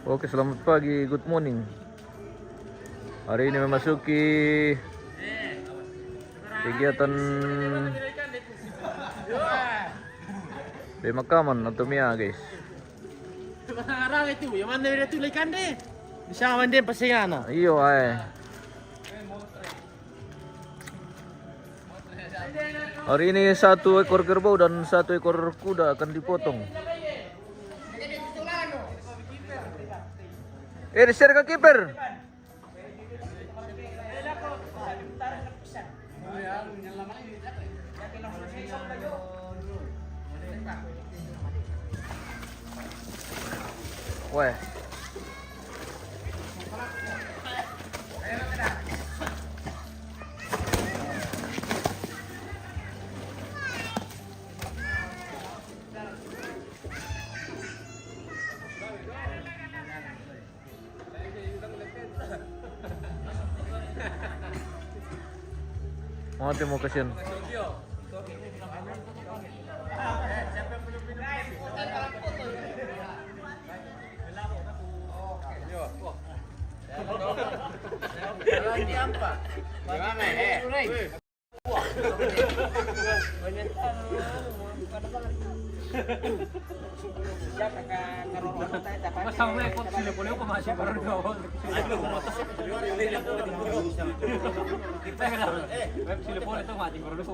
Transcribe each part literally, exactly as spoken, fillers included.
Oke, selamat pagi, good morning. Hari ini memasuki kegiatan pemakaman Anto Mia, guys. Arang itu, yang mana dia tu ikan deh? Bisa mandi pasingana. Iyo, ay. Hari ini satu ekor kerbau dan satu ekor kuda akan dipotong. Eh, di share ke kiper. Weh. Mati mo, kasihan. Masang mo, eh, kung sila pala yung kumain, parang gawa. Web sila pala ito, mati, parang lupo.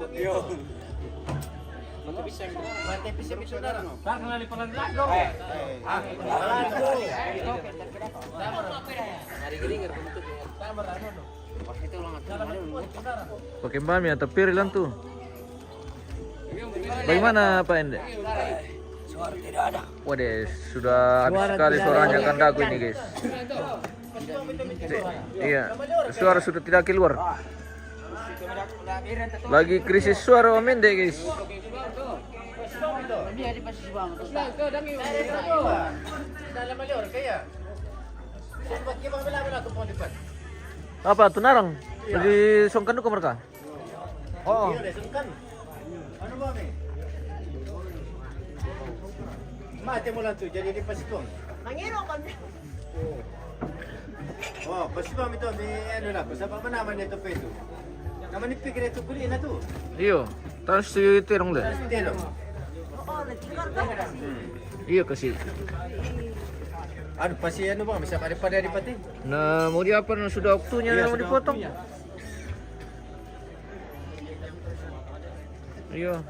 Mati bisa, mati bisa, bisa, no? Parang nalipalan lang, no? Eh, eh. Ah, wala na. Narigiringan ko nito. Tama na, no? Pakimbami atau piri lang tu. Bagaimana, Pak Ende? Suara tidak ada. Waduh, sudah habis sekali suaranya kandaku ini, guys. Iya, suara sudah tidak keluar. Lagi krisis suara Om Ende, guys. Apa, tunarang? Iya. Di songkan ko mereka? Oh. Iya, deh, sungkan. Anu, Bang, eh? Mati mo lang tu, jadi di pasikong. Mangiro kami. Oh, pasti Bang itu, may ano na, basta pa naman ito pa ito. Naman ipikir ito, kuli na tu. Iyo, tapos si Tirong le. Tapos Tirong. Oo, nagkikar ka. Iyo, kasi. Ano, pasi ano, Bang, bisa pa rin pa rin pati. Na, mau diapa na, sudah waktunya. Iya, na mau sudah dipotong. Waktunya. Iyo.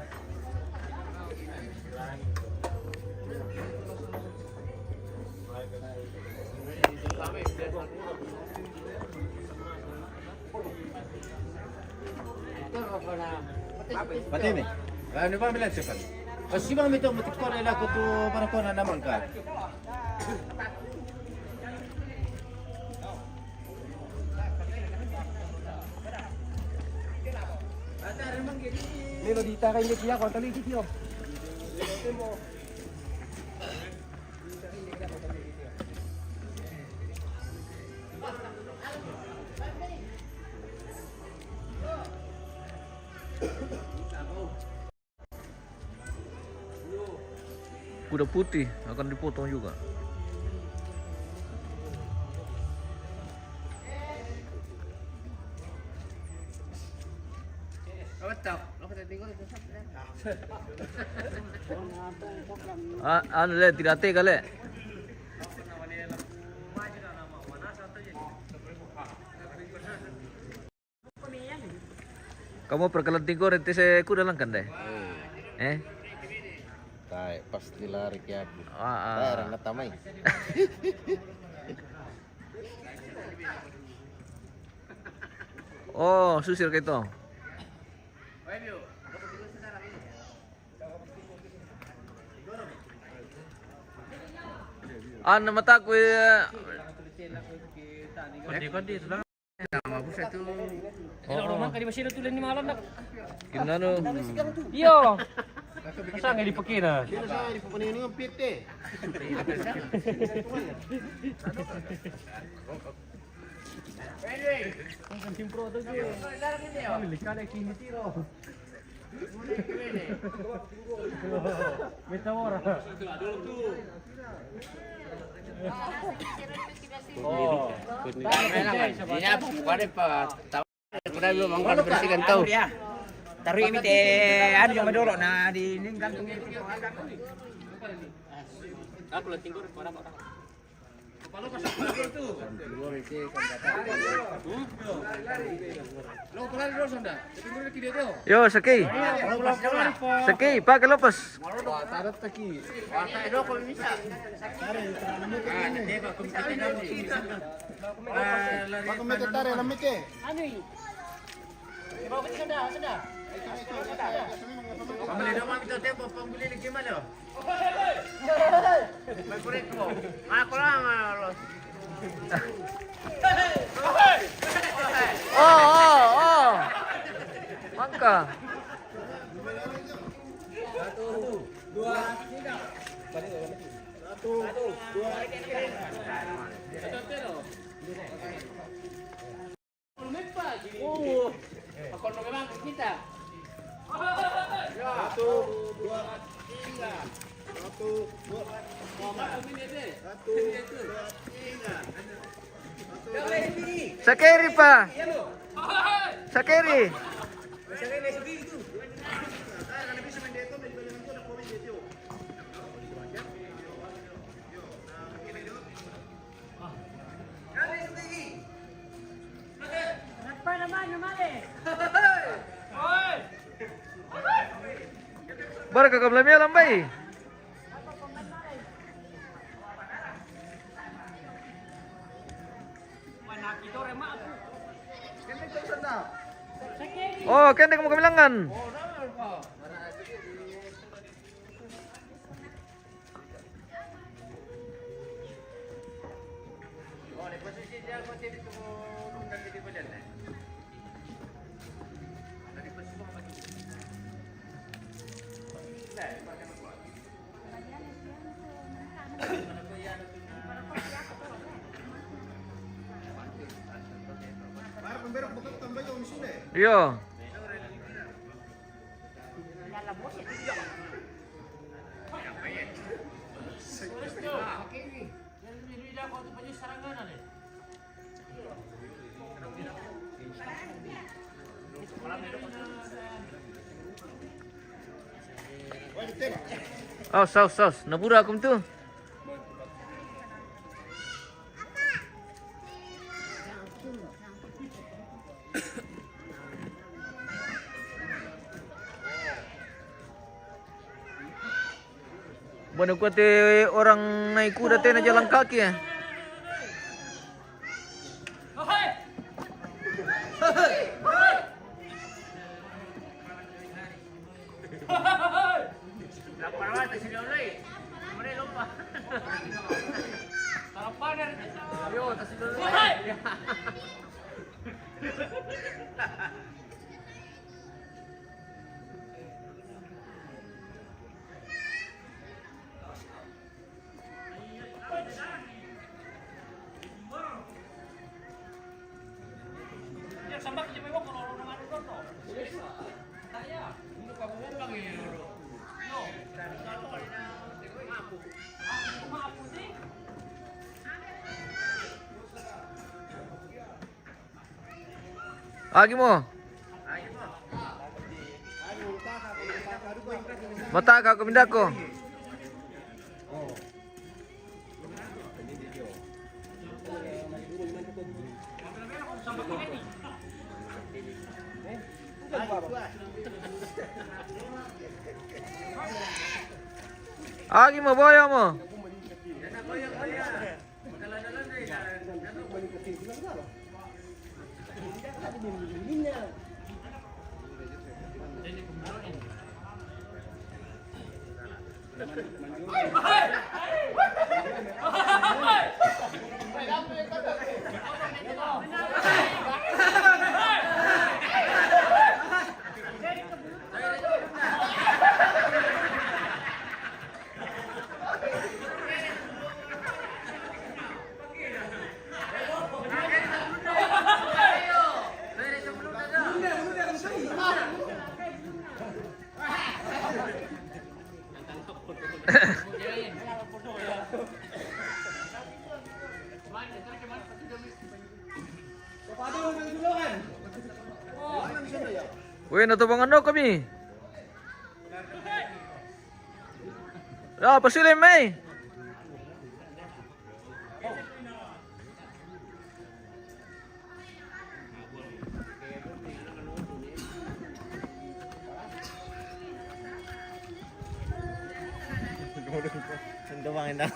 Pati mi. Ano ba, milan siya pa? Kasi ba, mito, matikko na ila ko to, para ko na naman ka. Lelo, di ta kayo niya, kung tali, di, oh. Kuda putih akan dipotong juga. Ah, anu le, tidak tega le. Kamu perkelan tingkor itu saya kuda langkan deh. Eh? Tai, pasti lari ke aku. Ah, ah. Tai, rana tamai. Oh, susir ke itu. Ano mataku ya? Kodi, kodi, sudah. Nama busa tu. Ila rumah kadi masih ada tulen ni malam dah. Gimana? Iyo. Masa nggak dipakai dah? Sino sa di papanino yung pite? Ang simpro to, eh. Ang likana, kinitiro. Minta orang. Ini apa? Bukan apa? Tahu. Taruh ini teh, anu, yang mendorong. Nah, di ini gantung. Aku lagi tinggal orang. Yo, Seki. Seki, pakai lepas. Pambili naman kita tempo, pambili lagi malo. May kulit mo. Ako lang, ah, los. Oh, oh, oh. Mangka. Oo. Ako na naman kita. Satu, dua, tiga. Satu, dua, tiga. Satu, dua, tiga. Sakeri pa. Sakeri. Barka kam lamia lambai. Oh, kende kamu kamilangan. Iyo. Aus, aus, aus. Nabura aku tu. Bana kuat, eh, orang naik kuda tena jalan kaki, eh. Agi mo. Mataka ko mindako. Agi mo, boyo mo. Weh, natubangan na kami. Ah, pasilip, eh. Ang gawangin na.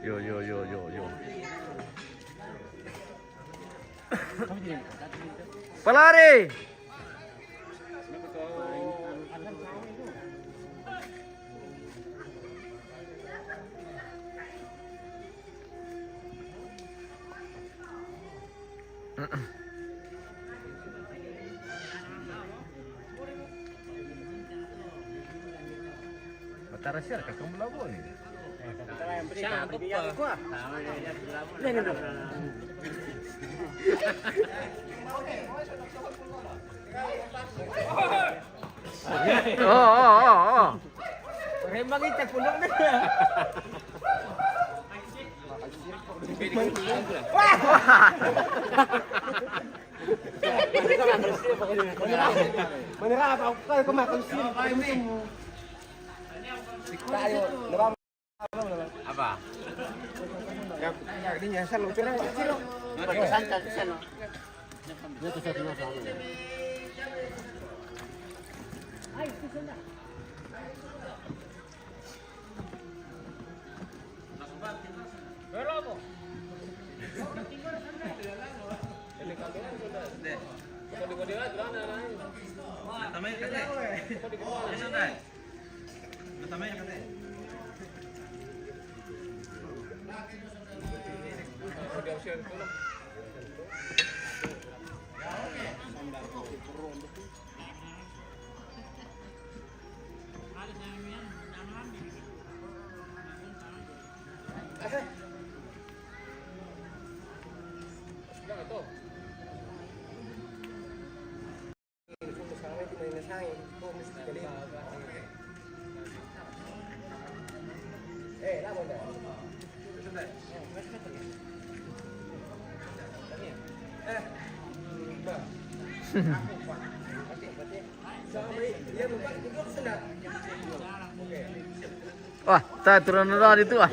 Yo, yo, yo, yo, yo. Palari! Matara siya, kakambula ko eh. Siya, ang kupa. Yan, yan, yan. Oo, oo, oo, oo. Pareho makita, puno na. Manira, ako kayo kumakalsin. Tayo, nabang. Apa? Hindi niya, saan? Sino? Saan? Saan? Wah, tak turun dulu itu ah.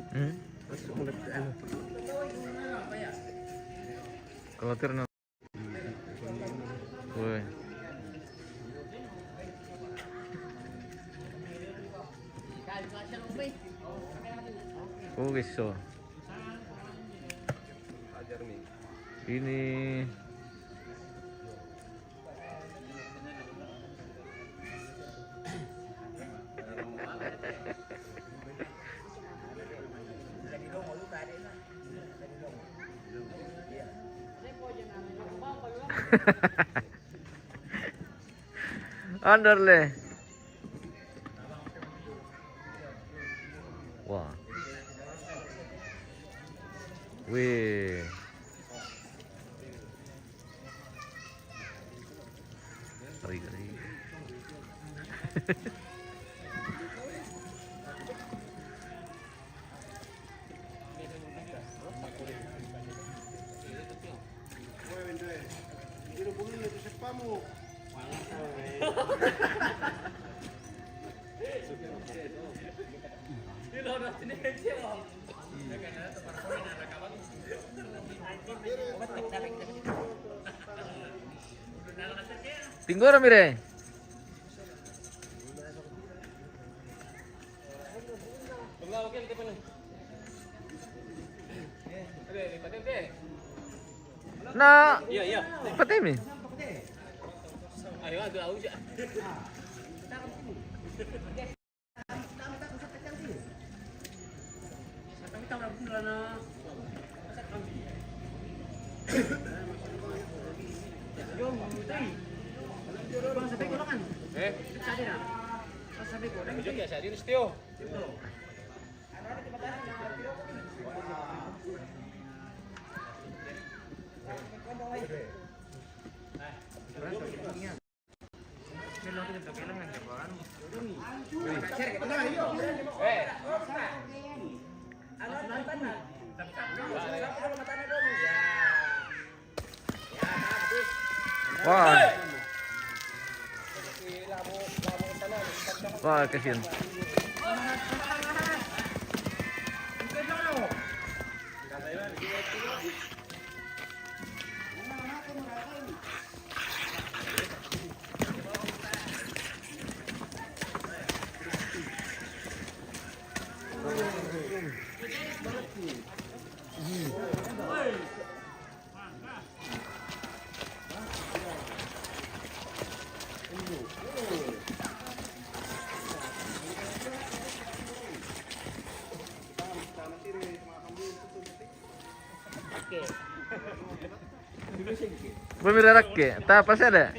Hmm? Kalau tirna. Woi. Oh, guys, so. Ini. Underle. Wah. Wih. Ngeri, ngeri. Tinggora mire. Na, iya, iya. Patemi. Ayo, aduh, ayo. Eh? Wah. Wah, kasihan. Pemira rakke, ta apa sih ada?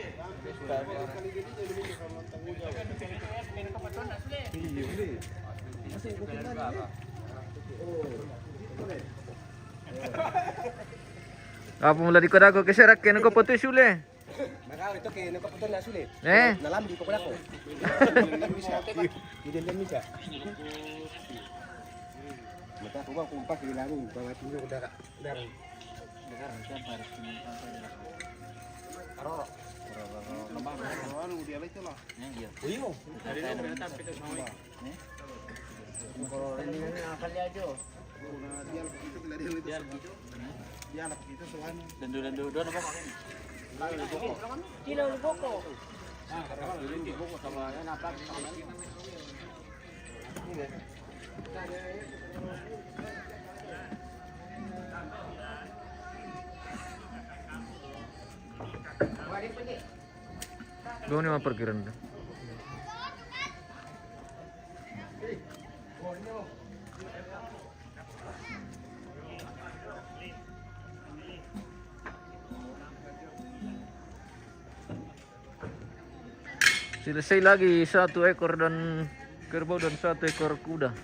Apa mula di kodaku ke serakke, nako potu sule. Maka itu ke nako potu na sule. Eh? Nalam di pokok aku. Jadi dia bisa. Mata aku bang kumpak di lalu, bang aku udah. Darang. Darang siapa harus minta sampai darang. Roro. Roro, Roro, Roro. Anu, dia itu lah. Yang dia. Uyu. Dari lu minta sampai ke sana. Nih. Kalau ini apa aja? Nah, dia itu, dia itu. Dia itu, Tuhan. Dandu, dandu, dandu apa? Kilo boko. Ah, katakan dulu boko sama yang apa? Ini. Gua ini mau perkiraan. Selesai lagi satu ekor dan kerbau dan satu ekor kuda.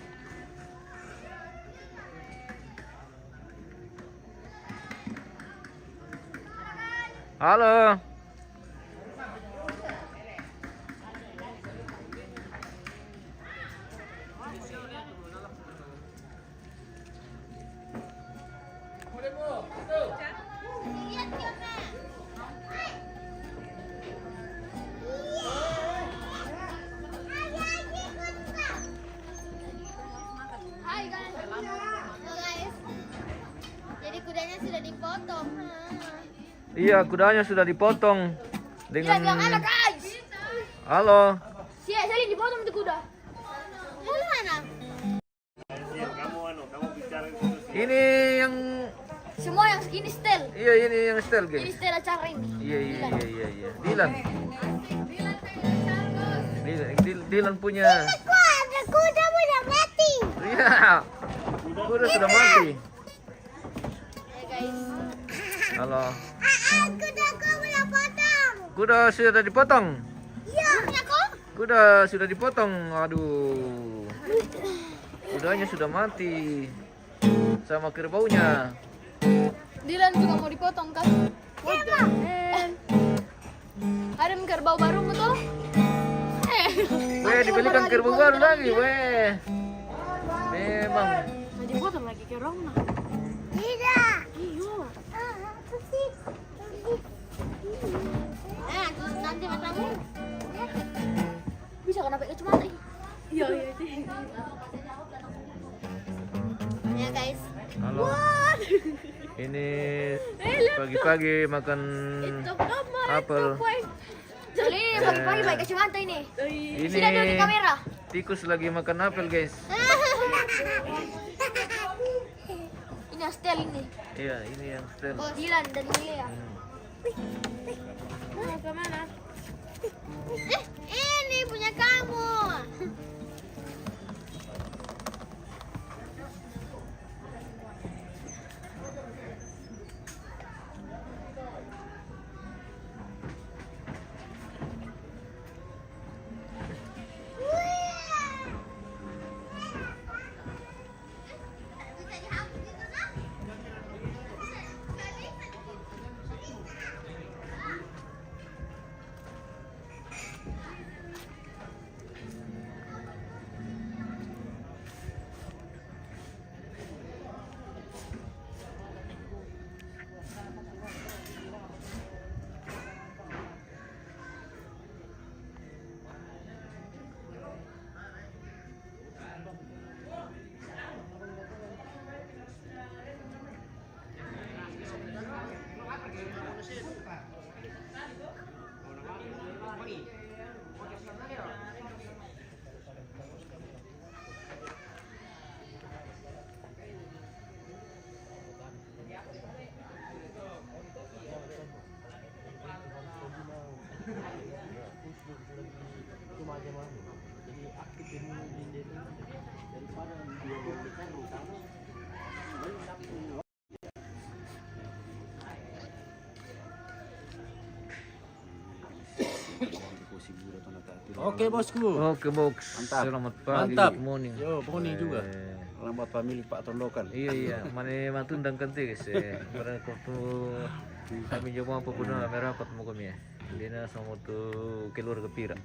Halo. Hai, guys. Halo, guys. Jadi kudanya sudah dipotong. Iya, kudanya sudah dipotong. Iya, dengan bilang ada, guys. Halo. Si Selin dipotong itu kuda. Halo, mana? Ini yang semua yang ini setel. Iya, ini yang setel, guys. Ini setel acara ini. Iya, iya, iya, iya, iya. Dilan. Dilan, Dil-, Dilan punya. Ini kuda, kuda udah mati. Iya. Kuda sudah mati. Ya, guys. Halo. Ah, ah, kuda gua udah potong. Kuda sudah dipotong? Iya. Kuda sudah dipotong. Aduh. Kudanya sudah mati. Sama kerbaunya. Dilan juga mau dipotong, kan? What the hell? Ada kerbau baru mu tuh? Eh. Weh, dibelikan kerbau baru lagi, weh. Memang. Nah, dipotong lagi kerbau mah. Tidak. Iyo. Ah, apa sih? Eh, nanti matamu. Bisa kena pakai kacamata ini. Iya, iya, itu. Ya, guys. Halo. Ini pagi-pagi makan apel. Itu kamar, itu, boy. Ini pagi-pagi pakai kacamata ini. Ini sini dulu di kamera. Tikus lagi makan apel, guys. Ini Astel ini. Iya, ini yang Astel. Oh, Dilan dan Milea. Hmm. Mau ke mana? Eh, ini punya kamu. Oke, bosku. Oke, box. Mantap. Selamat pagi. Mantap. Good morning. Yo, good morning juga. Eh. Selamat pagi, Pak Tondokan. Iya, iya. Mane matundang kan, guys, eh. Pada waktu kami jawab apa pun, kami rapat mau kami, ya. Dia sama tu keluarga pira.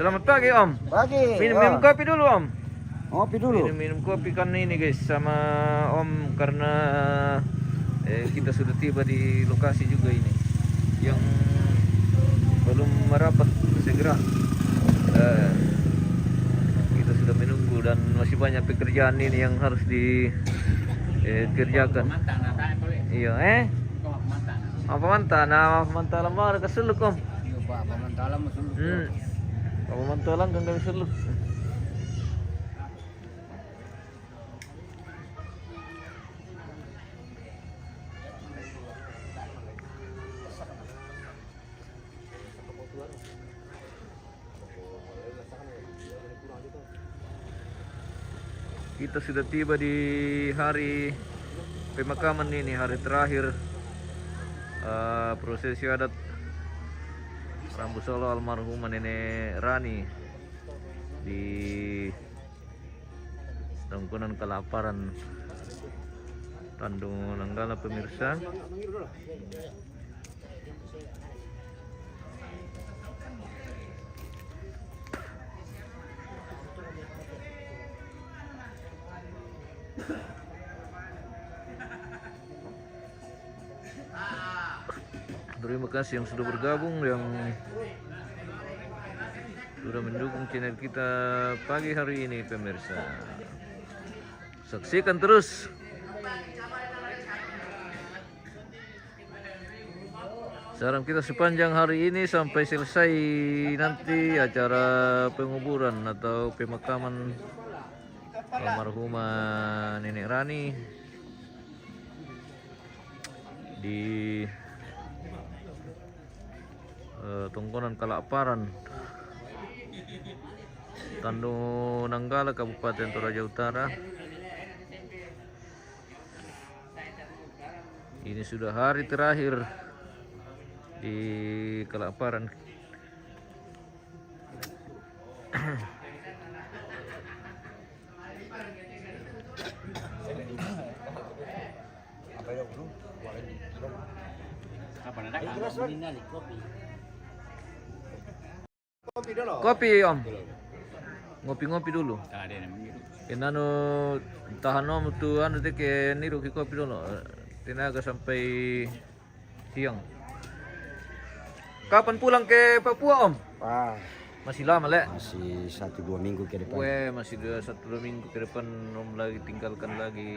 Selamat pagi, Om. Pagi. Minum, minum kopi dulu, Om. Ngopi dulu. Minum, minum kopi kan ini, guys, sama Om, karena eh, kita sudah tiba di lokasi juga ini yang belum merapat segera. Eh, kita sudah menunggu dan masih banyak pekerjaan ini yang harus di eh, kerjakan. Iya, eh? Apa mantap? Nah, apa mantap lama ada keseluk, Om. Iya, Pak, apa mantap lama seluk. Hmm. Apa mantap lang kan kami seluk. Kita sudah tiba di hari pemakaman ini, hari terakhir eh, prosesi adat Rambu Solo almarhumah Nenek Rani di Tongkonan Kalaparan, Tanjung Nanggala, pemirsa. Terima kasih yang sudah bergabung, yang sudah mendukung channel kita pagi hari ini, pemirsa. Saksikan terus. Saran kita sepanjang hari ini sampai selesai nanti acara penguburan atau pemakaman almarhumah Nenek Rani di eh, Tongkonan Kalaparan, Tanjung Nanggala, Kabupaten Toraja Utara. Ini sudah hari terakhir di Kalaparan. Kopi, Om. Ngopi-ngopi dulu. Kenano tahan, Om, tu anu, te ke niru ki kopi dulu. Tenaga sampai siang. Kapan pulang ke Papua, Om? Wah, masih lama, Le? Masih satu dua minggu ke depan. Weh, masih dua, satu dua minggu ke depan, Om lagi tinggalkan lagi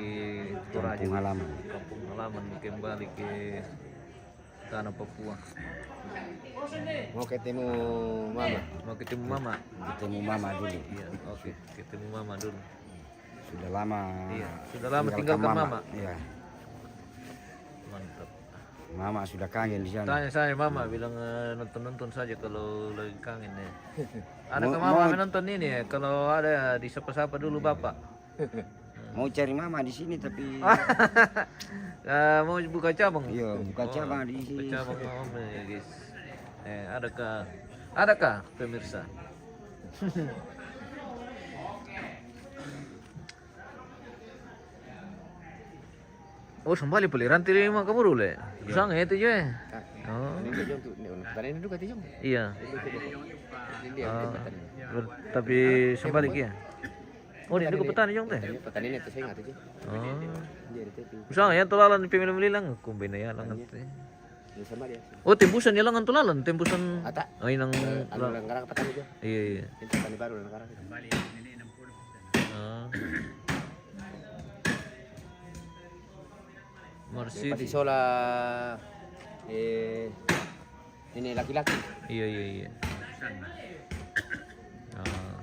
Toraja. Kampung halaman. Kampung halaman, kembali ke tanah Papua. Mau ketemu mama. Mau ketemu mama? Ketemu mama dulu. Iya, oke. Ketemu mama dulu. Sudah lama. Iya, sudah lama tinggalkan mama. Iya. Mantap. Mama sudah kangen di sana. Tanya saya mama, bilang, eh, nonton-nonton saja kalau lagi kangen, ya. Ada ke mama mau menonton ini, ya? Kalau ada, disapa-sapa dulu bapak. Mau cari mama di sini, tapi eh, mau buka cabang. Iya, buka cabang di sini. Buka cabang mama, ya, guys. Eh, adakah, adakah pemirsa? Oh, sambali pale rante lima kaburu le. Iya. Kusanga itu je. Oh. Ini dia tu, ini, ini duka tu, Jom. Iya. Ini dia, ah, petani. Tapi sambali kia. Oh, dia duka petani, Jom, teh? Petani, petani itu saya ingat aja. Oh. Dia ada tepi. Kusanga ya, tolalan pemililang, kumbina ya, langan teh. Ini sama dia. Oh, tembusan ya, langan tolalan, tembusan. Ata. Oh, inang. Eh, anu, langan karang petani dia. Iya, iya. Ini petani baru, langan karang. Ah. Marsidi. Pati sola, eh, ini laki-laki. Iya, iya, iya. Ah.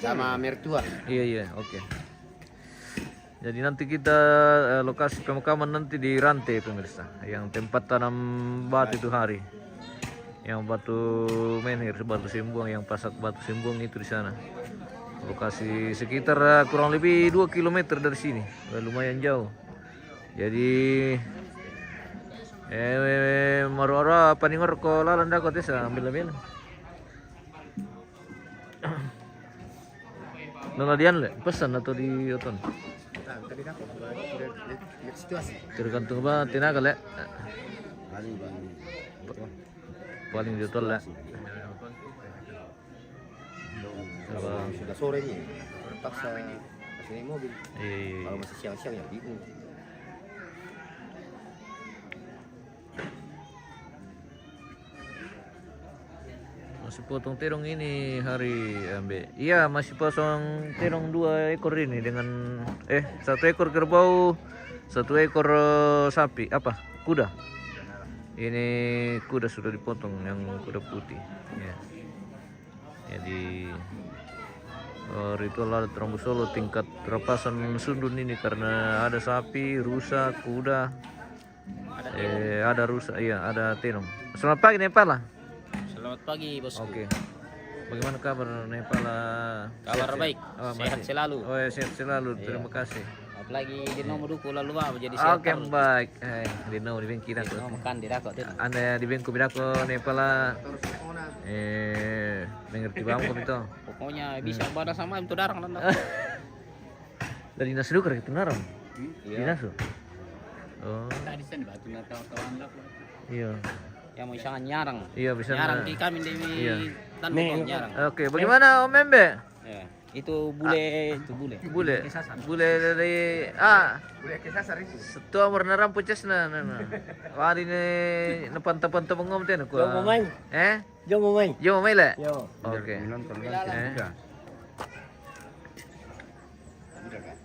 Sama mertua. Iya, iya, oke. Jadi nanti kita, eh, lokasi pemakaman nanti di Rante, pemirsa, yang tempat tanam batu itu hari. Yang batu menhir, batu sembuang, yang pasak batu sembuang itu di sana. Lokasi sekitar, eh, kurang lebih dua kilometer dari sini. Eh, lumayan jauh. Jadi, eh, maru-maru paningor ko lalan dako tesa ambil-ambil. Nona dian le, pesan atau di oton? Tergantung ba tenaga le. Paling di oton le. Kalau sudah sore ni, terpaksa masih naik mobil. Iya, iya, iya. Kalau masih siang-siang ya bingung. Masih potong terong ini hari, ambe. Iya, masih potong terong dua ekor ini dengan, eh, satu ekor kerbau, satu ekor, eh, sapi, apa? Kuda. Ini kuda sudah dipotong, yang kuda putih. Ya. Jadi, eh, ritual adat Rambu Solo tingkat Rapasan Sundun ini karena ada sapi, rusa, kuda, eh, ada rusa, iya, ada terong. Selamat pagi, Nepala. Selamat pagi, Bosku. Oke. Bagaimana kabar, Nepala? Kabar baik. Sehat selalu. Oh, ya, sehat selalu. Iya. Terima kasih. Apalagi di nomor duku lalu, ah, jadi sehat. Oke, baik. Eh, di nomor di bengki dako. Di nomor kan di dako tu. Anda di bengku bidako, Nepala. Eh, mengerti bang kami tu. Pokoknya bisa pada sama itu darang dan. Dari Nasdukar itu narang. Di Nasu. Oh. Tadi sen batu na kawan-kawan lah. Iya. Ya, mau sangat nyarang. Iya, bisa nyarang di kami di. Iya. Nyarang. Oke, bagaimana, Om Embe? Ya, itu bule, itu bule. Bule. Bule dari, ah. Bule Kesasar itu. Setua warna rampu cesna, nah, nah. Wari ni, nepanta-panta bengom teh, nak. Jom, Mamai. Eh? Jom, Mamai. Jom, Mamai, le? Yo. Oke. Minonton kan. Eh. Udah kan?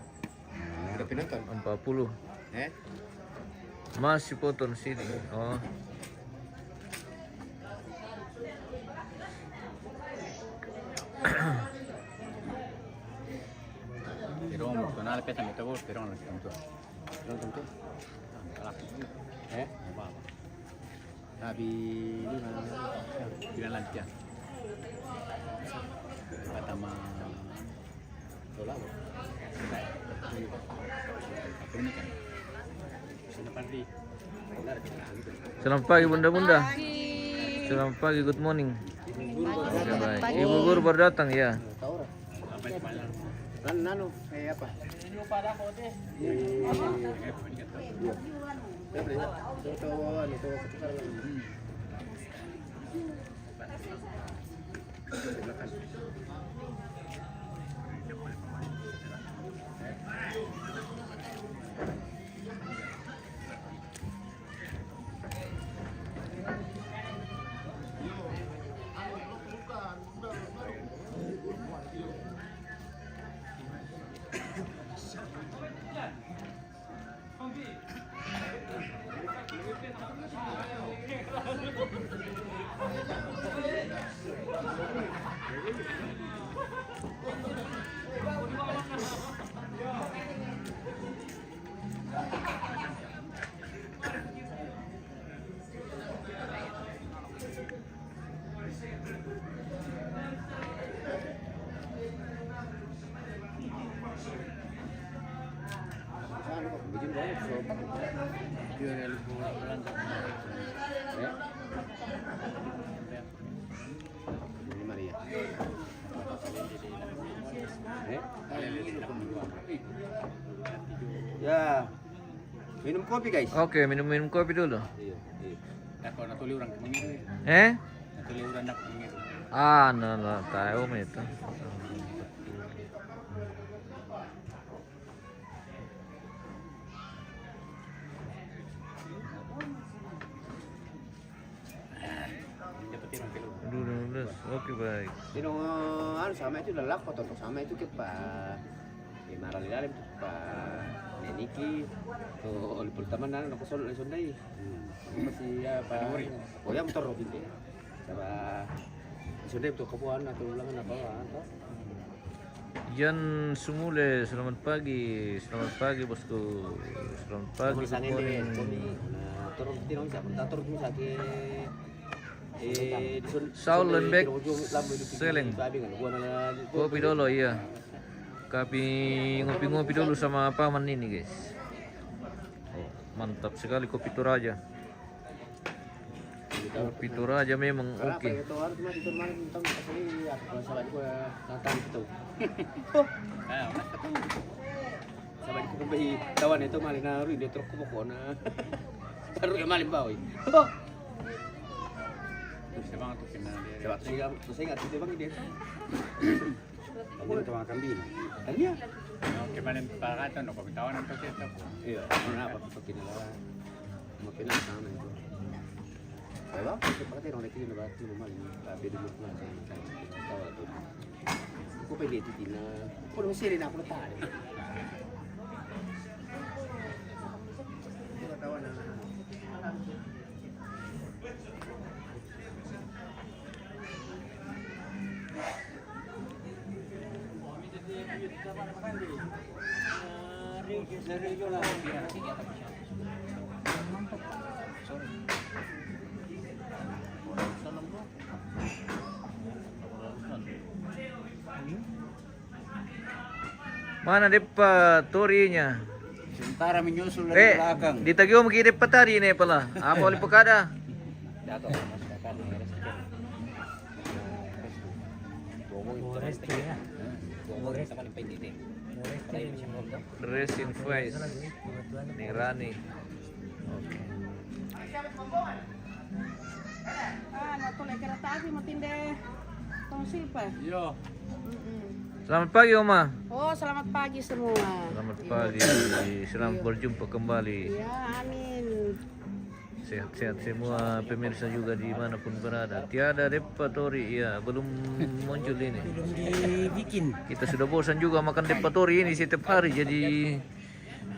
Udah penonton? Empat puluh. Eh? Masih potong sini. Oh. Pero vamos a sonar pesa mi tabo, pero no tanto. No tanto. Eh? Abi, di mana? Bilang lancar. Kata ma, bola, apa ini kan? Selamat pagi, Bunda-bunda. Selamat pagi, good morning. Oke, baik. Ibu guru baru datang, ya. Kan anu, eh, apa? Ya. Minum kopi, guys. Oke, minum-minum kopi dulu. Iya, iya. Dah, kalau natuli orang ke mengiru. Eh? Natuli orang dah ke mengiru. Ah, no, no, tahu mi itu. Dua belas. Oke, baik. Ino, anu, sama itu lalako, tonton sama itu ke pa, eh, marali dalam tu pa neniki. Tu oli pertama nana nako solo le sondai. Masih apa? Oh ya, motor robin deh. Sama sondai tu kapuan atau ulangan apa, apa? Jan Sumule, selamat pagi. Selamat pagi, bosku. Selamat pagi, good morning. Saul Lembek Seleng. Kopi dulu, iya. Kopi, ngopi-ngopi dulu sama paman ini, guys. Oh, mantap sekali kopi Toraja. Kopi Toraja memang oke. Sabar, ko bai tawan itu mali na rui dia truk ko kona. Taru ya mali bawi. Coba tu saya, saya nggak tahu bang dia. Kamu tu makan bini. Tanya. Oke, mana para kata no kopi tawan atau kita? Iya, mana apa pakai nila? Makin sama itu. Kalau kita pakai orang lagi nila tu mali. Tapi dulu pun ada. Ko pwede ito din na, ko nung sili na ako na tayo. Mana deppa torinya? Sementara menyusul dari belakang. Di tagio magi deppa tari ne pala. Apa oli pakada? Dato, masuk akal. Rest ya. Rest. Rest in peace. Ni Rani. Oke. Ah, natole kereta api mo tinde tonsil pa. Iya. Selamat pagi, Oma. Oh, selamat pagi semua. Selamat pagi. Selamat berjumpa kembali. Ya, amin. Sehat-sehat semua pemirsa juga dimanapun berada. Tiada deppa tori, ya, belum muncul ini. Belum dibikin. Kita sudah bosan juga makan deppa tori ini setiap hari, jadi,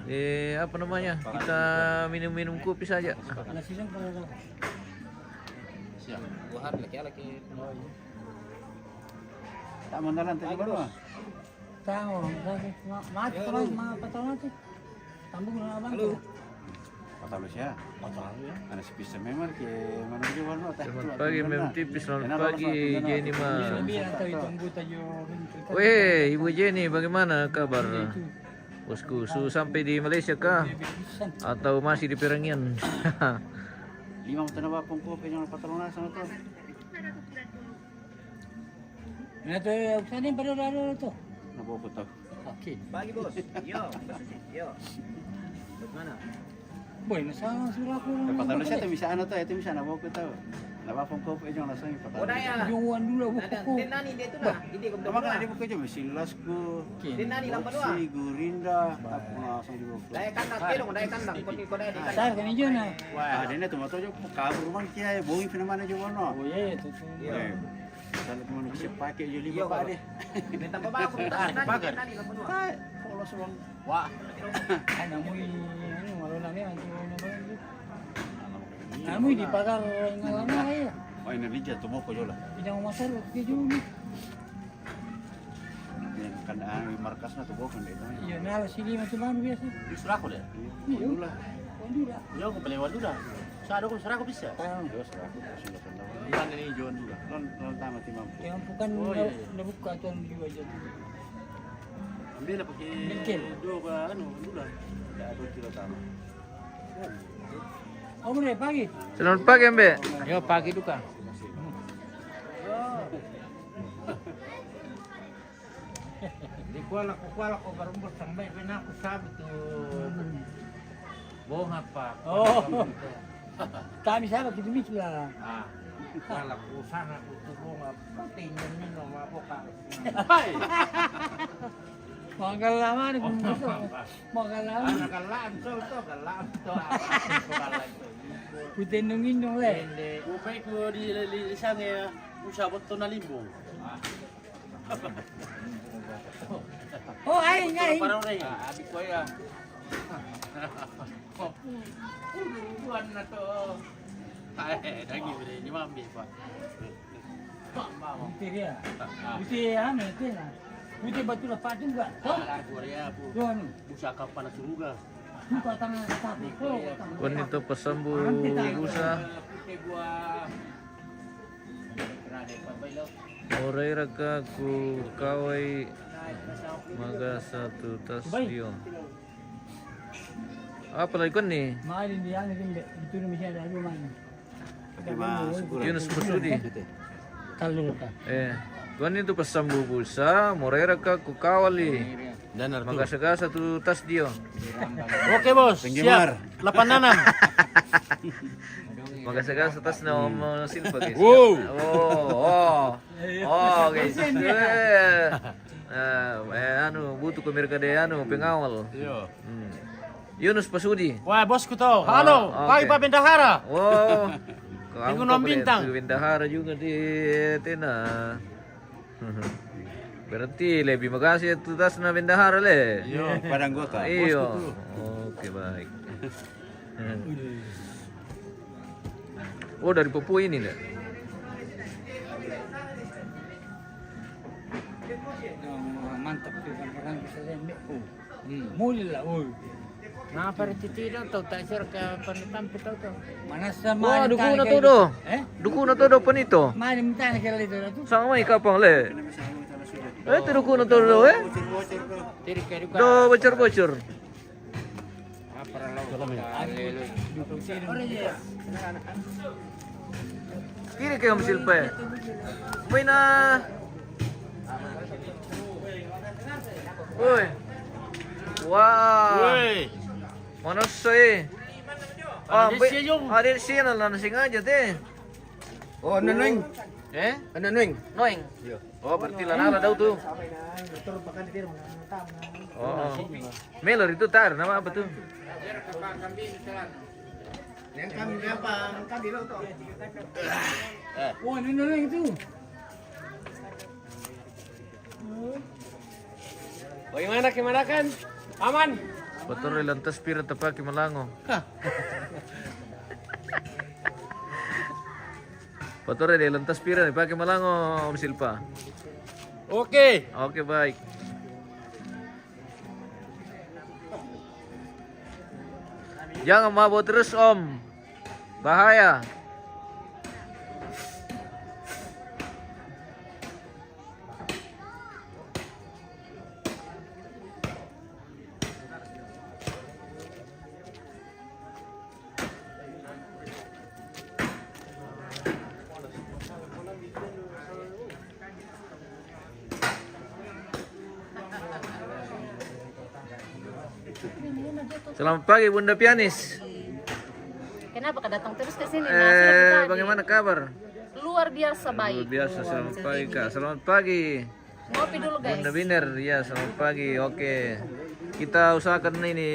eh, apa namanya, kita minum-minum kopi saja. Siang, dua hari lagi, lagi. Tak mandalan tadi baru. Tahu, ma-, mati, teman, ma-, patah mati. Tambung na abang. Halo. Patah lu siya? Patah lu ya. Ana si Pisa memang ke mana dia warna. Selamat pagi, M M T V. Selamat pagi, Jenny Ma. Weh, Ibu Jenny, bagaimana kabar? Bosku, su sampai di Malaysia kah? Atau masih di Perangian? Lima mata na ba pungko pe yang patah lu na sama tu. Nah, tu, sana yang pada lalu tu. Naboko tau. Oke. Bagi, Bos. Yo, Bos Susi. Yo. Bagaimana? Boy, nasa sura ko. Eh, patalo siya, ito, misa ano to, ito, misa naboko tau. Nabapong ko po yung nasa yung patalo. Odaya. Yung one dulu, nani, dia tu lah. Hindi ko. Tama ka, di ba kayo, may silas ko. Hindi, nani, lang pa doon. Si Gurinda, tapos na sa di ba. Daya kandang, kilo ko, daya kandang. Kung di ko daya, di kandang. Sa kanya yun, ah. Wah, di na, tumatawag yung kabur man kaya, buhay pa naman na yung ano. Oh, yeah, yeah, totoo. Yeah. Sana ko man kasi pake yung lima pa, di. May tambaba ako, may tambaba ako. Ay, polos bang. Wah. Ay, namoy, ano, wala na yan. Ano, ano, ano. Anu di pagar ngalangan ya. Oh, ini dia tuh boko jola. Pinang masar ke julu. Yang kan anu markasnya tuh boko itu. Iya, nah, sini macam mana biasa? Di Suraku deh. Iya. Dulu lah. Kondula. Iya, aku beli Wandula. Saya ada aku Suraku bisa. Tahu. Iya, Suraku. Sudah tahu. Bukan ini John juga. Non non tamat imam. Yang bukan. Oh, iya, iya. Udah buka tuan juga aja. Ambil apa ke? Mikir. Dua apa anu Wandula. Tidak ada kilo tamat. Oh, boleh pagi. Selamat pagi, Mbe. Yo, pagi duka. Di kuala ko, kuala ko barumbur sampai pena aku sabu tu. Bohong apa? Oh. Kami sabu kita mikir lah. Ah. Kuala ko sana ko tu bohong apa? Tinggal minum apa kak? Hai. Makan lama ni pun bisa. Makan lama. Anak kalaan tu tu kalaan tu. Putih nung indung le. Upai ku di di sana ya. Usa betul na limbung. Oh, aing, aing. Parang ring. Ah, abi ko ya. Uduan na to. Ay, dagi bere ni mambi pa. Putih dia. Putih anu itu lah. Putih batu lepas juga. Ala Korea pu. Tuh anu. Busa kapal suruga. Buka tangan tapi. Kuan itu pasambu busa. Putih buah. Morai raka ku kawai magasa tu tas dio. Apa lagi kuan ni? Main di anu gini, itu ni mesti ada dua main. Yunus Masudi. Kalau lupa. Eh, kuan itu pasambu busa, morai raka ku kawali. Magasa-gasa tu tas dio. Oke, Bos. Siap. Delapan enam. Magasa-gasa tas na Om Silva, guys. Wow. Oh, oh. Oh, guys. Eh. Eh, eh, anu, butuh ko mereka de anu, pengawal. Iya. Hmm. Yunus Pasudi. Wah, bosku to. Halo, pagi Pak Bendahara. Oh. Minggu enam bintang. Bendahara juga di Tena. Berarti lebih makasih tu tas na bendahara le. Iyo, pada anggota. Iyo. Oke, baik. Oh, dari Papua ini ndak? Mantap tu orang bisa lembek. Mulai lah, oi. Ngapa ri titi do tau tak sir ke penetapi tau tau. Mana sama. Wah, dukuna todo. Eh? Dukuna todo penito. Mana minta ke lali todo tu? Sama mai kapang le. Eh, tu dukuna todo eh? Tiri ke duka. Do bocor-bocor. Apa lau? Haleluya. Kiri ke Om Silpe. Maina. Woi. Wah. Woi. Mana sih? Ah, ada sih na lana sengaja te. Oh, anu noeng. Eh? Anu noeng. Noeng. Iya. Oh, berarti lana ada tu. Oh, oh. Melor itu tar, nama apa tu? Yang kami apa? Kami lo tu. Wah, ini noeng tu. Bagaimana kemanakan? Aman? Patore lantas pira tapake malango. Patore de lantas pira tapake malango, Om Silpa. Oke. Oke, baik. Jangan mabok terus, Om. Bahaya. Selamat pagi, Bunda Pianis. Kenapa kau datang terus ke sini? Eh, bagaimana kabar? Luar biasa baik. Luar biasa, selamat pagi, Kak. Selamat pagi. Ngopi dulu, guys. Bunda Biner, ya, selamat pagi. Oke. Kita usahakan ini,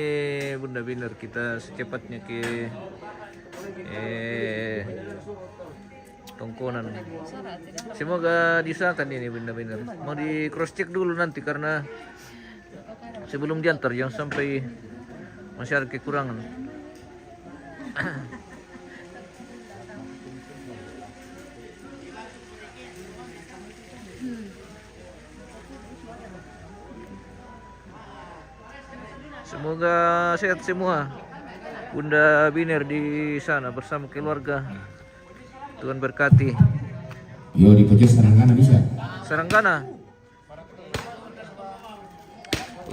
Bunda Biner, kita secepatnya ke, eh, Tongkonan. Semoga diusahakan ini, Bunda Biner. Mau di cross check dulu nanti karena sebelum diantar, jangan sampai masih ada kekurangan. Semoga sehat semua. Bunda Biner di sana bersama keluarga. Tuhan berkati. Yo, di pojok Saranggana bisa. Saranggana.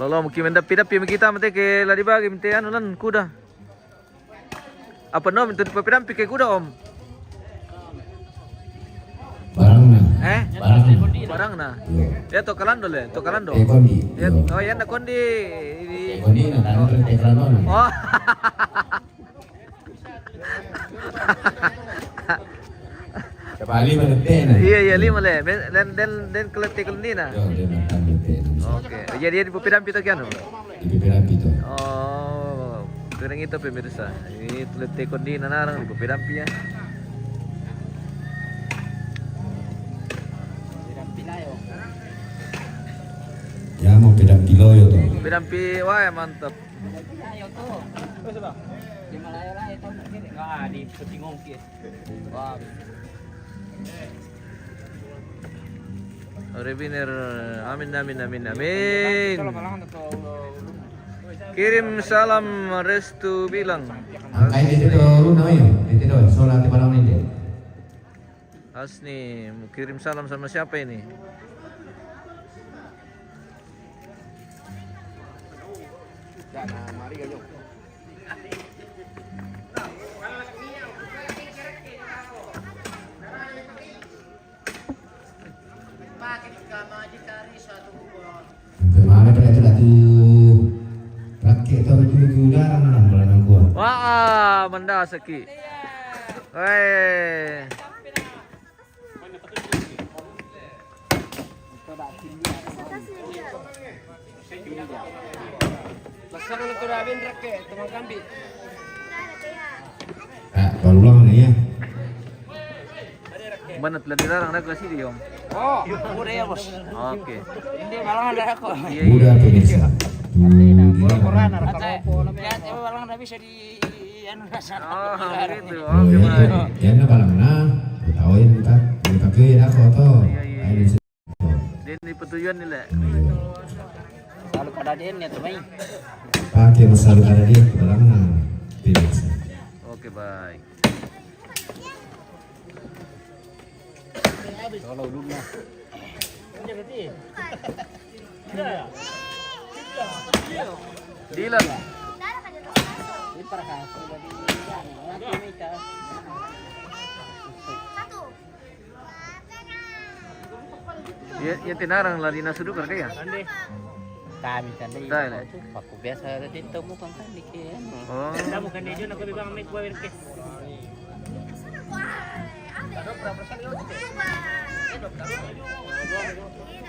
Lolo mungkin mendapi-dapi kita mete ke ladi bagi mete anu lan kuda. Apa no minta dipapidampi ke kuda, Om? Barangna. Eh? Barangna. Barangna. Iya. Ya, to kalando le, to kalando. Eh, kondi. Ya, iya. Oh, ya, na kondi. Ini. Eh, kondi na, kan, oh. Terus, eh, kalando na. Oh. Coba lima letena. Iya, iya, lima le. Ben, den, den, den kelete kondina. Yo, den makan letena. Oke. Jadi dia dipapidampi to kianu? Di beberapa itu. Oh, kering itu pemirsa. Ini tulis tekon di nanarang di pedampi ya. Ya, mau pedampi loyo tuh. Pedampi, wah, mantap. Di Malayo lah itu mungkin. Wah, di Petingongki. Wah. Ore biner, amin, amin, amin, amin. Kirim salam restu bilang. Angkai di situ, lu namanya, di situ, soal nanti barang ini. Asni, mau kirim salam sama siapa ini? Bagaimana pada tu lagi? Rakyat tu betul-betul jarang orang berlalu gua. Wah, mendasaki. Weh. Laksana na tu da ben rake, teman kambi. Ah, baru ulang ni ya. Mana telah dilarang nak ke sini, Om? Oh, udah ya, Bos. Oke. Ini malah ada aku. Iya, iya. Udah, pemirsa. Tuh, gila. Murah-murah, naraka. Ate, lihat, ya, malah nggak bisa di, anu, rasa. Oh, gitu. Oh, oke, iya, baik. Iya. Dia nggak balang, nah. Ketawain, ntar. Dia pakai ya, aku, tuh. Iya, iya, iya. Ayo, di sini. Dia ni petujuan ni, lek. Iya. Kalau pada dia ni, tu, mai. Pakai masalah pada dia, balang, nah. Pemirsa. Oke, baik. Kalau dulu, nah. Dilan. Ya, ya, tinarang lari nasu dukar kaya. Kami kan deh. Paku biasa ada di temu kan kan di ke. Oh. Kamu kan dia nak lebih bang make buat ke.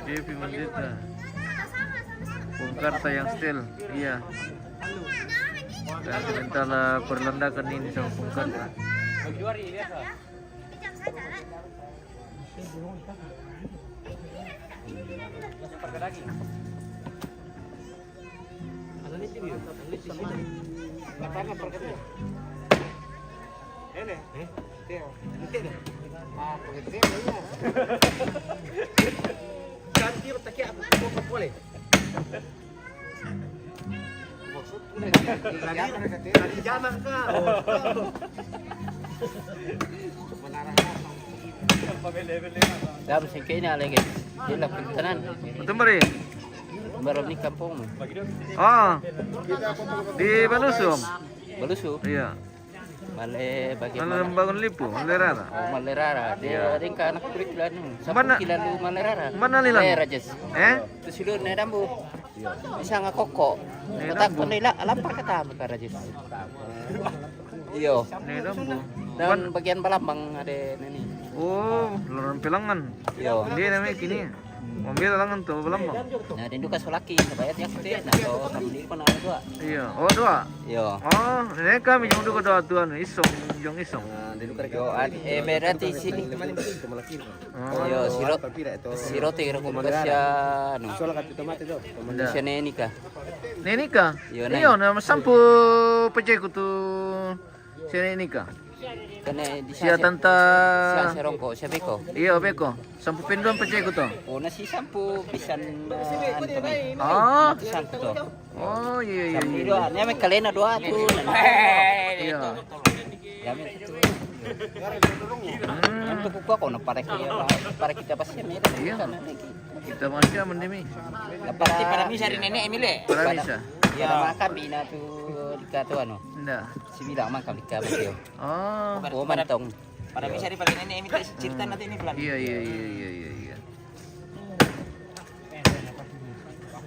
Devi Mandita. Pungkarta yang style, iya. Dan sementara perlendakan ini sama Pungkarta. Ini? Eh? Teo. Ini teo. Ah, pakai teo ya. Kan dia tak kira apa boleh. Maksudku lagi, lagi, lagi zaman kah? Menara apa? Dalam singkirnya lagi. Dia lah pintanan. Betul, Mari. Baru ni kampung. Ah, di Balusu, Om? Balusu? Iya. Male bagi Male mana? Bangun Lipu, Male Rara. Oh, Male Rara. Dia Iya. Ringka anak kulit lah ni. Mana? Siapa kila lu Male Rara? Mana ni, Lang? Male Rajes. Eh? Tu silu ne dambu. Bisa ngakoko. Ne Kata dambu. Kau ni lah, lapar kata mereka Rajes. Iyo. Ne dambu. Dan Man- bagian Balambang ada neni. Oh, lorong pelangan. Iyo. Dia namanya kini. Mobil lang tu, belum, Bang. Nah, rindu ka solaki, sabayat ya kita, nah, so, kami ni pun ada dua. Iya, oh, dua. Iya. Oh, ini kami yang dua dua tuan, isong, yang isong. Nah, rindu ka Yo, ad-, eh, berarti sini. Oh. Yo, siro, siro te ira ko siya, no. Sola ka tu tomate do. Siya ne nikah. Ne nikah? Yo, Iya, nai. Nama sampu pecah ku tu siya ne nikah. Kene di sia tanta. Sia serongko, sia beko. Iya, beko. Sampu pendon peceko to. Oh, nasi sampu bisan, eh, anu to, mai. Ah. Matu sampu to. Oh, iya, iya, sampu iya. Dua, ni ame kalena dua tu. Iya. Ya, ame tu. Hmm. Untuk kuku aku, no, para kita, para kita pasti ame. Iya. Kita masih mendemi. Berarti para misa di nenek Emile. Para misa. Iya. Para makan bina tu di katu anu. Nda. Si bilang makan di katu. Oh. Oh, mantong. Pada bisa dipakai ini, ini cerita nanti ini pelan. Iya, iya, iya, iya, iya, iya.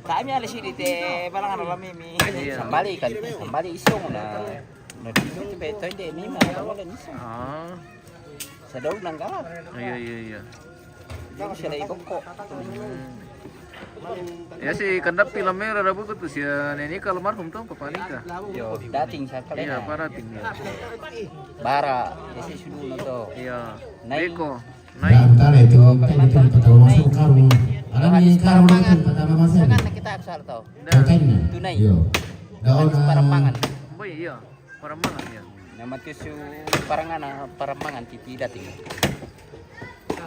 Kami ada sini te balang ada lami mi. Iya. Sambali kan, sambali isong na. Na di itu beto ide mi ma, kamu dan isong. Ah. Sadau nang kalah. Iya, iya, iya. Jadi saya ikut kok. Hmm. Ya, si kandap film merah rabu tu si, eh, neni kalau marhum tu papa nikah. Yo, dating sa kali. Iya, apa dating ya? Bara, ya si sudu no to. Iya. Nai. Beko. Nai. Dah, bentar itu, kan itu pertama masuk karung. Ada ni karung itu pertama masuk. Jangan kita asal tau. Dah. Bukan. Tunai. Yo. Daun, eh, Parambangan. Oh iya. Parambangan ya. Nama tu su Parambangan, Parambangan titi dating.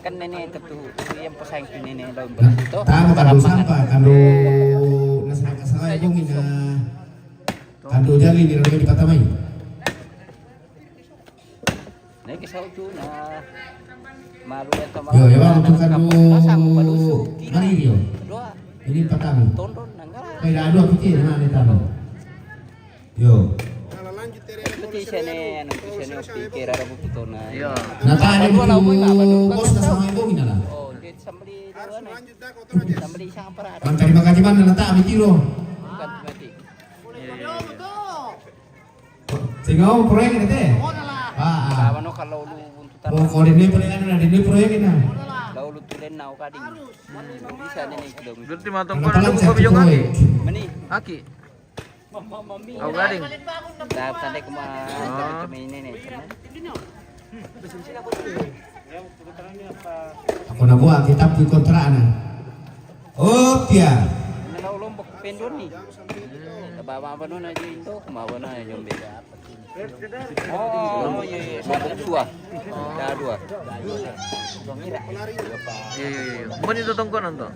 Kan nene tetu yang pesaing tu nene lawan begitu. Tamu kandu sampah, kandu nasi makan salah itu mina. Kandu jali ni rode di patamai. Naik ke saut tu na malu ya. Yo, ya bang, tu kandu. Pasang balusu kira. Mari yo. Dua. Ini pertama. Tondon nanggara. Kayak ada dua pikir mana ni tamu. Yo. Anu, kisah ni, anu, kisah ni, pikir ada buku tu na. Iya. Nah, tadi dua lawan apa? Bos dah sama ibu gini lah. Oh, dia sambeli dua ni. Sambeli sang apa ada? Kan terima kasih mana letak mati lo. Bukan mati. Iya, iya, iya. Sehingga proyek ni teh. Ah, ah. Kalau lu untuk tanah. Oh, kalau dia proyek ni, dia proyek ni. Kalau lu tulen nau kading. Bisa ni ni. Berarti matang. Kalau kau bilang proyek. Meni. Aki. Au gading. Dah tadi kuma. Oh. Kami ini nih. Aku na buat kitab di kontra na. Oh, pia. Kalau Lombok pendon ni. Ba ba ba nona jo itu, kuma ba nona jo beda. Oh, iya, iya. Lombok tua. Dah dua. Iya, iya, iya. Bukan itu tongkonan tu.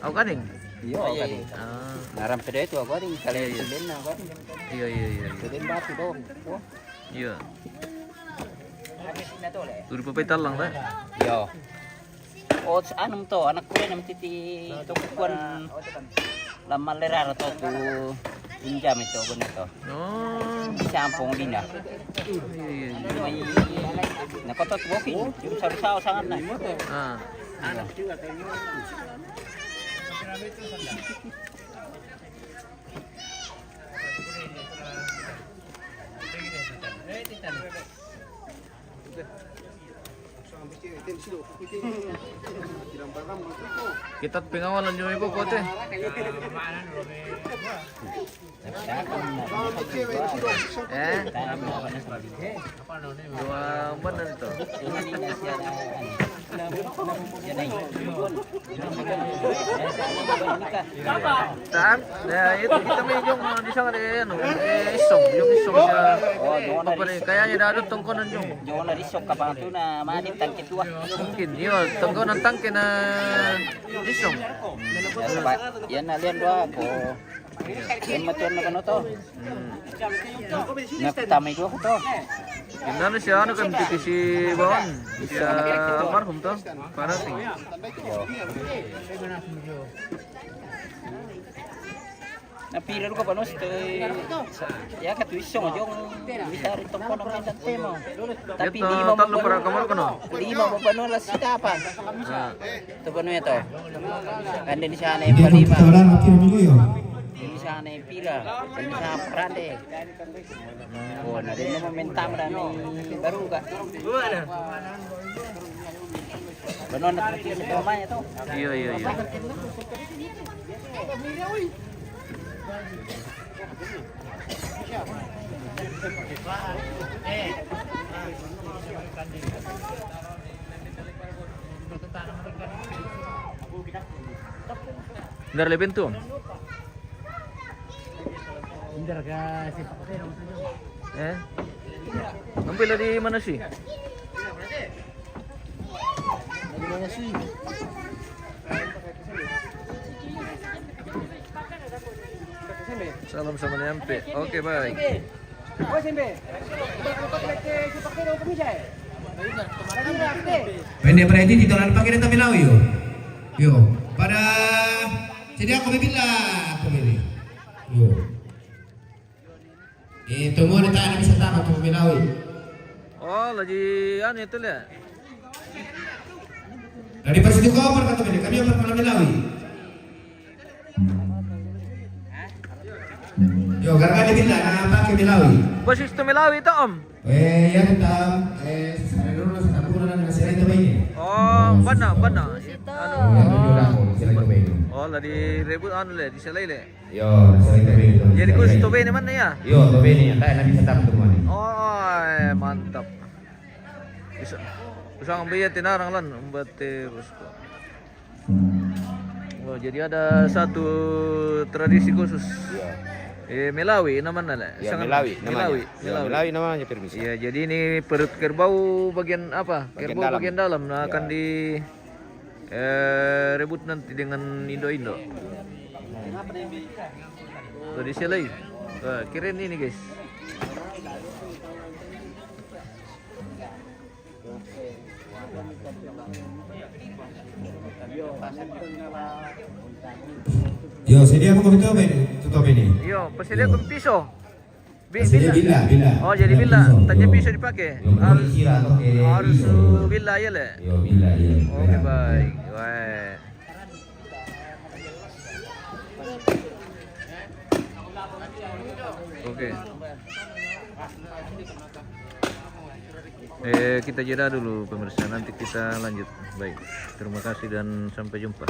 Au gading. Iya, au gading. Ah. Ngaran pede itu au gading, kali iya. Seben au gading. Iya, iya, iya, iya. Seben batu dong. Oh. Iya. Turi papai talang ta? Iya. Oh, anu to, anak kue nam titi to kuan lama lerar to tu pinjam itu benar to. Oh. Sampung dina. Iya, iya, iya. Nah, kota tu boking, saru sao sangat na. Ah. Anak juga kayaknya. Kita pengawalan juga ibu kote. Eh? Dua benar itu. Tan, ya itu kita main jong, eh, di sana deh, anu, eh, isong, jong isong ya. Oh, jong apa nih? Kayaknya dah ada tongkonan jong. Jong na isong kapan tu na mati tangke tua. Mungkin, iya, tongkonan tangke na isong. Ya, sebab, ya, na lian dua ko. Iya. Yang macam na kano to? Hmm. Nak tamay ko to. Inano siya, ano, kan, titi si Bawan? Siya, almarhum to? Parating. Yo. Na pira lu ka panos to, eh, ya ka tu isong jong, bisa ri tongkonan na temo. Tapi ito, lima tatlo mo para kamar ko, no? Lima mo panos la sita pa. Ah. Tu panos ito. Ande ni sana yung palima. Di sana yung pira. Ande ni sana parande. Oh, na din naman mentam na ni baru ka. Benar na tu sa kamay ito. Iya, iya, iya. Indar leben tu. Indar ka sepak terong saja. Eh? Ambil dari mana sih? Salam sama nyampe. Oke, baik. Pendek berarti tidak ada pakai data Melawi yo. Yo, pada jadi aku bilang aku ini. Yo. Eh, tunggu ada tak bisa tamat aku Melawi. Oh, lagi anu itu lihat. Dari pas itu kau pernah kata kami pernah Melawi. Yo, gara-gara dia bilang, nah, pakai Melawi. Basis tu Melawi tu, Om? Eh, ya, kita, eh, sekarang dulu, sekarang dulu, dan masih lain tu ini. Oh, benar, benar. Anu. Ya, tu juga aku, masih lain tu ini. Oh, lah direbut anu le, di sela le. Yo, masih lain tu ini. Jadi khusus tu ini mana ya? Yo, tu ini, tak nak bisa tamat tu mana. Oh, eh, mantap. Bisa, bisa ambil ya tinarang lan, ambil terus. Oh, jadi ada satu tradisi khusus. Iya. Eh, Melawi namanya lah. Iya, Sangat Melawi namanya. Melawi, Iya, Melawi. Melawi namanya, permisi. Iya, jadi ini perut kerbau bagian apa? Bagian Kerbau dalam. Bagian dalam. Nah, Iya. Akan di eh, rebut nanti dengan indo-indo. Tuh, di sini. Wah, keren ini, guys. Yo, sedia mau betul ini, tutup ini. Yo, pas dia Yo. Ke piso. Bi-, Sedia bila. Bila, bila. Oh, jadi Bila bila. Piso. Tanya Yo. Piso dipakai. Yo, Har-, kira atau ke harus piso. Bila ya le. Yo, bila ya. Oke, Bila. Baik. Wah. Oke. Eh, kita jeda dulu pemirsa, nanti kita lanjut. Baik, terima kasih dan sampai jumpa.